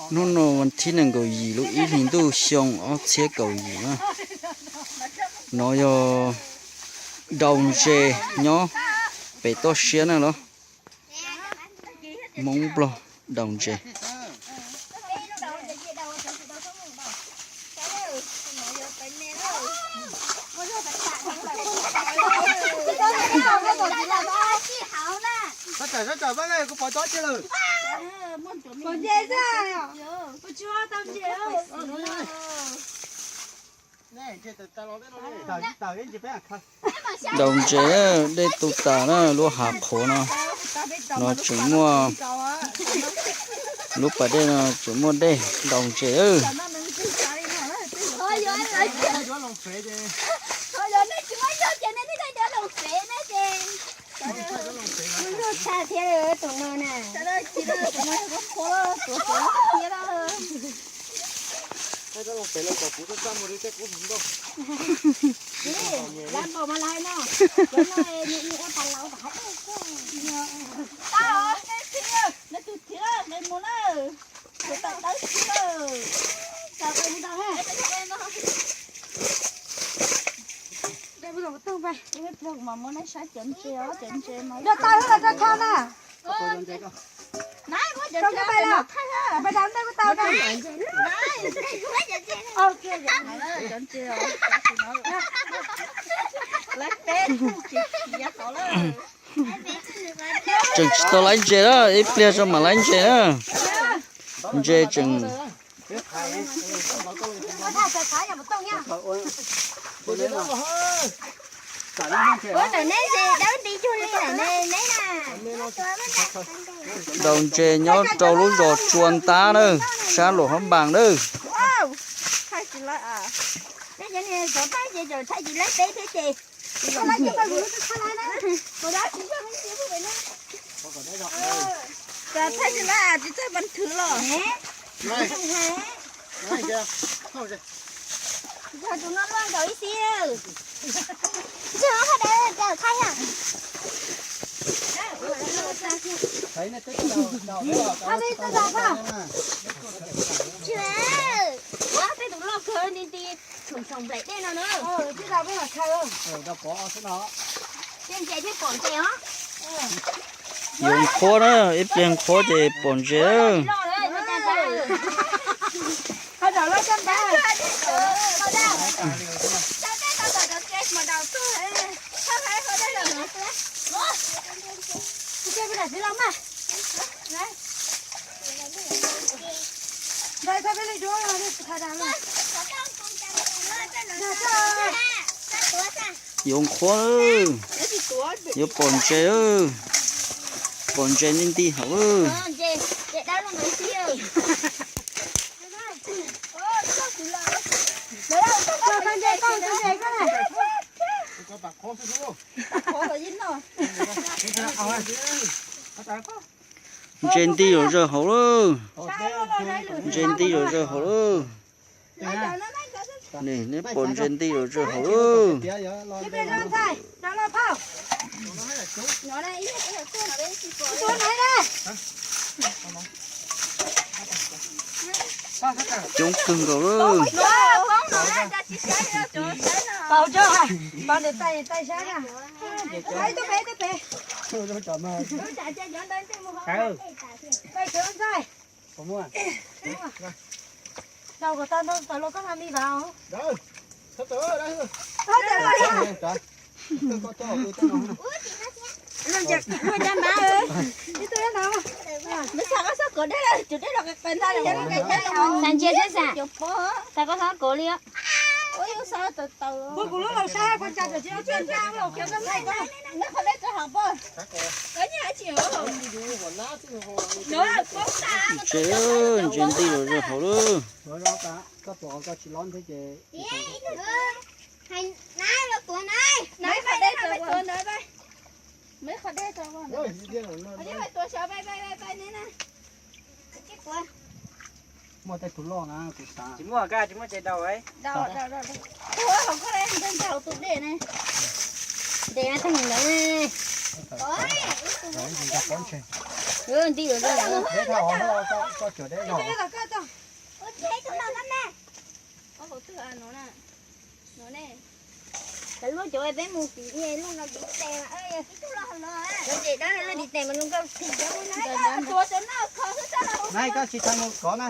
Hnub no vas thib nees nkaum yim lub ib hlis ntuj xyoo ob txhiab kaum yim na. No yog daus ntses nyob pem toj siab na los. Hmoob Nplog daus ntses. Daus ntses, dej tu tas na, lub hav qhuav no, no tseem muaj, lub pas dej no tseem muaj dej daus ntses. Cov tau los rau kho na. Cov pai los, pai dau ntej kuj tau na. Tseem tsis tau laib ntses na, ib pliag tso mam laib ntses na. Ntses tseem Ua ntawm neb ces dawb nti cuag li ntawm neb na. Daus ntses nyob rau lub zos Tsua Ntab na, sab Luam Hab Npas na. Thaij tsis laib, cov pab ces thaij tsis laib peb thiab ces. Cov thaij tsis laib tsis txawj pab thwv los. Tus no loj nkaus ib xib. Ua tej tus loj kawg nti nti tshum tshum nplaim dej no na. Ntses thiaj pom ntses os. Yuav nqhuab na, ib pliag nqhuab ces pom ntses. Yuav nqhuab, yuav pom ntses, pom ntses nti nti hauv. Ntses nti yuav zawg hauv lawm. Ntses nti yuav zawg hauv lawm. Neb pom ntses nti yuav zawg hauv lawm. Coob kawg nkaus lawm. Rau kom tau ntau tawm los koj mam li vas. Xav koj txhob kov li os. Ntses, ntses nti yuav zawg hauv lawm. Muaj tej tug loj na, kuv xav. Tsis muaj, tsis muaj ces daus. Tus hauv koj tus dej ne. Dej teeg ntawd. Nti ua, koj cuam deb no. Cov luaj cov peb mus tim luaj no tim tes mas, cov tes dab luaj tim tes mas zoo nkauj tiag. Nai, koj tsis tau mus kov na.